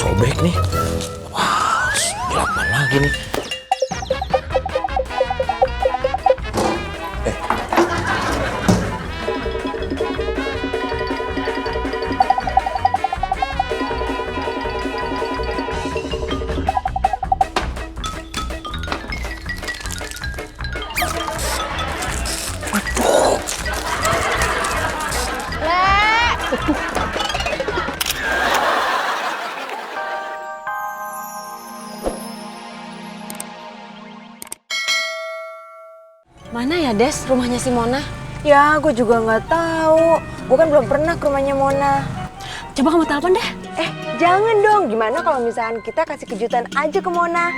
sobek nih. Wah, dilakukan lagi nih. Mana ya Des rumahnya si Mona? Ya, gue juga nggak tahu. Gue kan belum pernah ke rumahnya Mona. Coba kamu telepon deh. Jangan dong. Gimana kalau misalkan kita kasih kejutan aja ke Mona?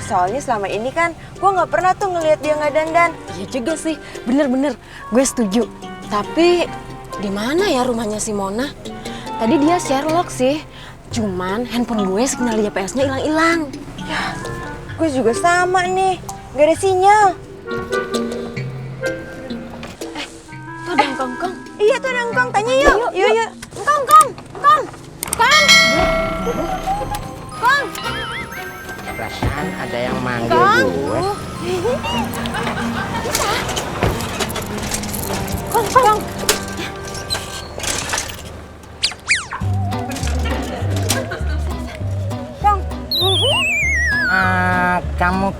Soalnya selama ini kan gue nggak pernah tuh ngelihat dia nggak dandan. Iya juga sih, bener-bener. Gue setuju. Tapi di mana ya rumahnya si Mona? Tadi dia Sherlock sih. Cuman handphone gue sinyal GPS-nya hilang-hilang. Ya, gue juga sama nih. Gak ada sinyal. Tuh ada engkong-engkong. Iya tuh ada engkong. Tanya yuk. Yuk. Engkong. Perasaan ada yang manggil gue. Kong.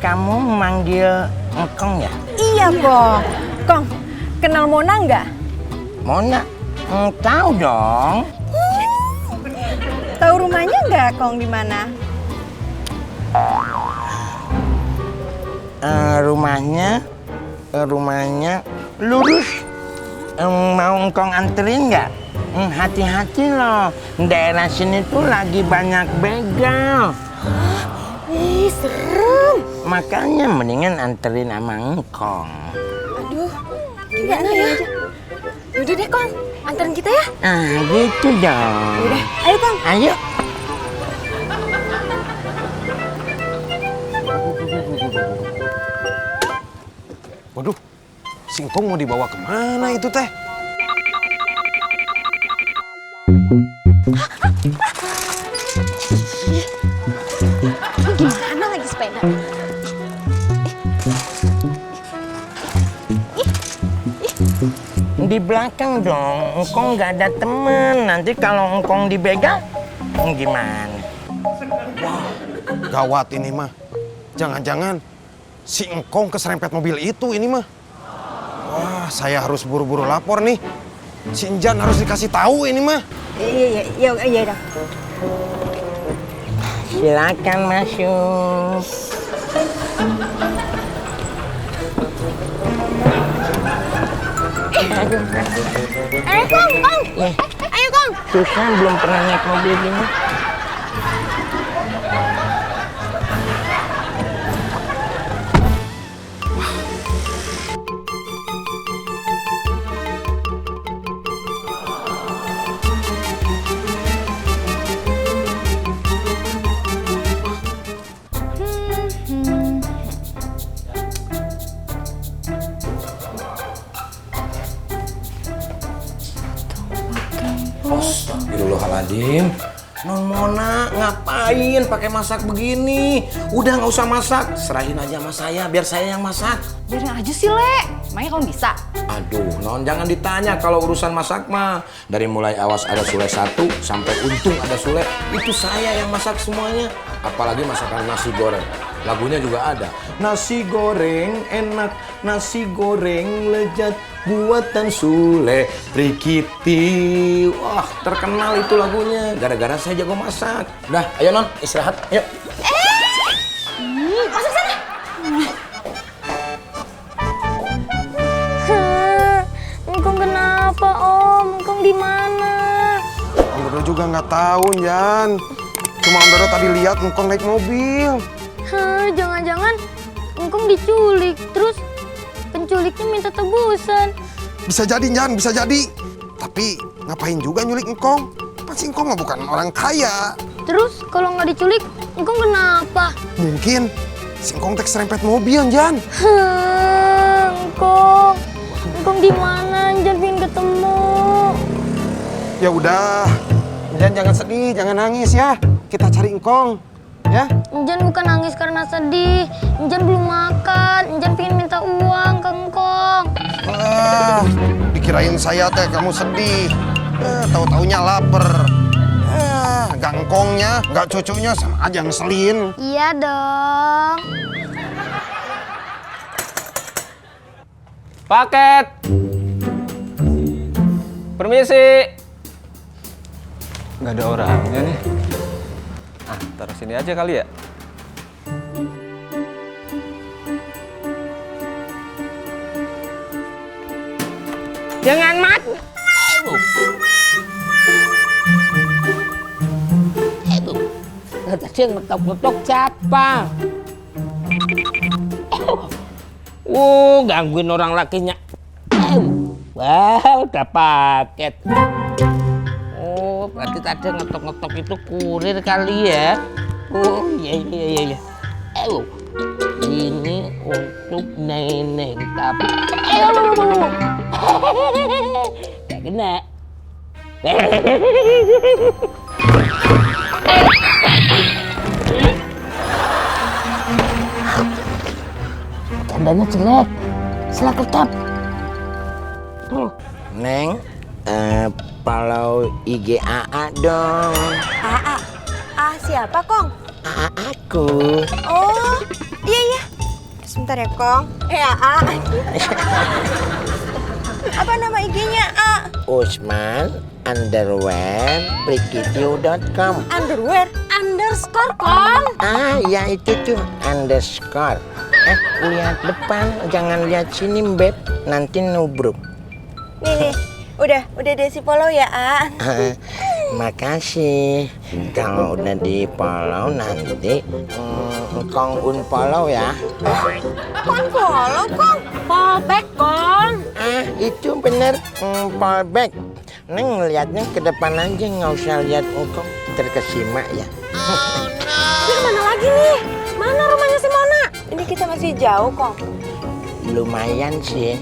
Kamu manggil engkong ya? Iya kok. Kong, kenal Mona nggak? Mona? Tahu dong. Tahu rumahnya nggak, Kong, di mana? Rumahnya lurus. Mau engkong anterin nggak? Hati-hati loh. Daerah sini tuh lagi banyak begal. Ih, serem. Makanya mendingan anterin sama engkong. Aduh, gimana ya? Yaudah deh Kong, anterin kita ya. Gitu dong. Yaudah, ayo Kong. Ayo. Waduh, singkong mau dibawa kemana itu teh? Gimana lagi sepeda? Di belakang dong, engkong nggak ada temen. Nanti kalau engkong dibegal, gimana? Gawat ini mah. Jangan-jangan si engkong keserempet mobil itu ini mah. Wah, saya harus buru-buru lapor nih. Si Injan harus dikasih tahu ini mah. Iya dah. Silakan masuk. Ayo Kong. Ayo Kong. Susah belum pernah naik mobil gini. Astagfirullahaladzim. Non Mona ngapain pakai masak begini? Udah nggak usah masak, serahin aja sama saya, biar saya yang masak. Biarin aja sih, Le. Emangnya kamu bisa? Aduh, non jangan ditanya kalau urusan masak mah. Dari mulai awas ada Sule 1 sampai untung ada Sule, itu saya yang masak semuanya. Apalagi masakan nasi goreng. Lagunya juga ada. Nasi goreng enak, nasi goreng lezat, buatan Sule Rikiti. Wah, terkenal itu lagunya. Gara-gara saya jago masak. Udah, ayo non, istirahat. Ayo. Masuk sana. Engkong kenapa Om? Engkong di mana? Om Dodo juga nggak tahu, Jan. Cuma Om Dodo tadi lihat engkong naik mobil. Jangan-jangan Engkong diculik, terus penculiknya minta tebusan. Bisa jadi, Jan, bisa jadi. Tapi ngapain juga nyulik engkong? Pasti engkong mah bukan orang kaya. Terus kalau nggak diculik, Engkong kenapa? Mungkin si engkong tek serempet mobil, Jan. Engkong di mana? Jan pengen ketemu. Ya udah, Jan jangan sedih, jangan nangis ya. kita cari engkong. Ya? Enjan bukan nangis karena sedih. Enjan belum makan. Enjan pengen minta uang ke Engkong. Dikirain saya teh kamu sedih. Tahu-taunya lapar. Gak engkongnya, gak cucunya sama aja ngeselin. Iya dong. Paket. Permisi. Nggak ada orangnya nih. Ah, taruh sini aja kali ya. Jangan mati. Tadi yang ngetok-ngetok siapa? Gangguin orang lakinya. Wah, udah paket. Oh, berarti tadi ngetok-ngetok itu kurir kali ya. Oh, iya. Ini untuk Neneng, tapi gak kena. Tandanya jelek, salah ketap. Neng, follow IG AA dong. AA? Siapa, Kong? AA aku. Oh, iya. Sebentar ya, Kong. AA. Apa nama IG-nya, A? Usman underwear prikitio.com. Underwear? Underscore, Kong. Ya itu tuh underscore. Lihat depan, jangan lihat sini, Beb. Nanti nubruk. Nih. Udah Desi follow ya, A. Makasih. Kalau udah di follow nanti Kong unfollow ya. Follow, Kong. Fallback, Kong. Itu bener fallback. Neng ngeliatnya ke depan aja, nggak usah lihat Kong terkesima ya. Ini kemana lagi nih? Mana rumahnya si Mona? Ini kita masih jauh, Kong. Lumayan sih.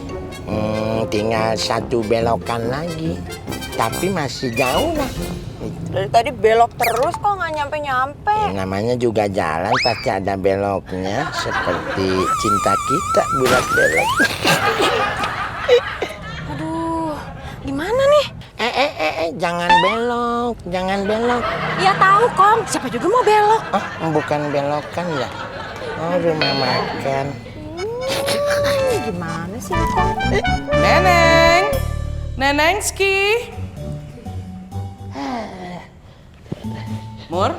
Tinggal satu belokan lagi. Tapi masih jauh lah. Dari tadi belok terus kok nggak nyampe-nyampe. Namanya juga jalan pasti ada beloknya. Seperti cinta kita belok-belok. Aduh, gimana nih? Jangan belok, jangan belok. Ya tahu, Kong. Siapa juga mau belok? Oh, bukan belokan ya? Oh, rumah makan. Gimana sih, Kong? Nenengski. Mur,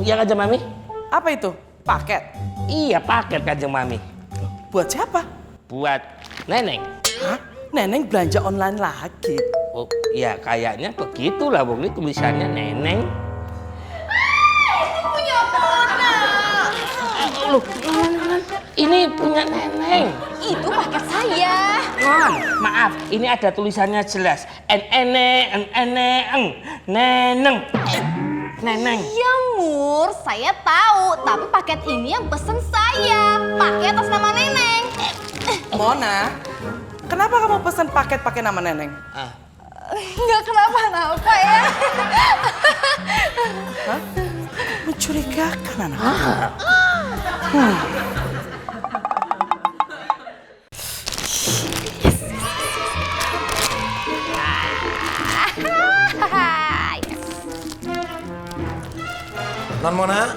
Yang aja Mami. apa itu? Paket? Iya, paket Kanjeng Mami. Buat siapa? Buat Neneng. Hah? Neneng belanja online lagi. Oh, ya kayaknya begitulah, Bung. Ini tulisannya Neneng. Loh, ini punya Neneng. Itu paket saya. Non, maaf, ini ada tulisannya jelas. Neneng. Iya, Mur, saya tahu. Tapi paket ini yang pesen saya. Pakai atas nama Neneng. Mona, kenapa kamu pesan paket pakai nama Neneng? Nggak kenapa-napa ya. Hah? Mencurigakan anak. Non Mona,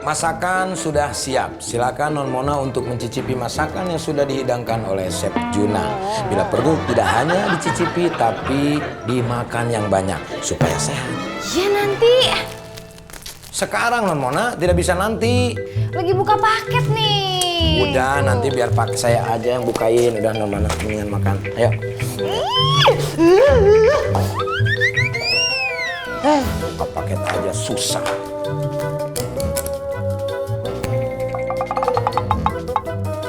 masakan sudah siap. Silakan Non Mona untuk mencicipi masakan yang sudah dihidangkan oleh Chef Juna. Bila perlu tidak hanya dicicipi tapi dimakan yang banyak supaya sehat. Ya nanti. Sekarang Non Mona, tidak bisa nanti. Lagi buka paket nih. Udah, nanti biar pakai saya aja yang bukain. Udah Non Mona, mendingan makan. Ayo. Buka paket aja susah.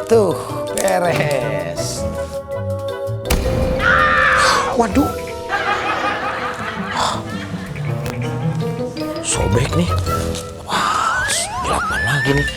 Tuh, beres. Waduh. Sobek nih. Wah, 8 lagi nih.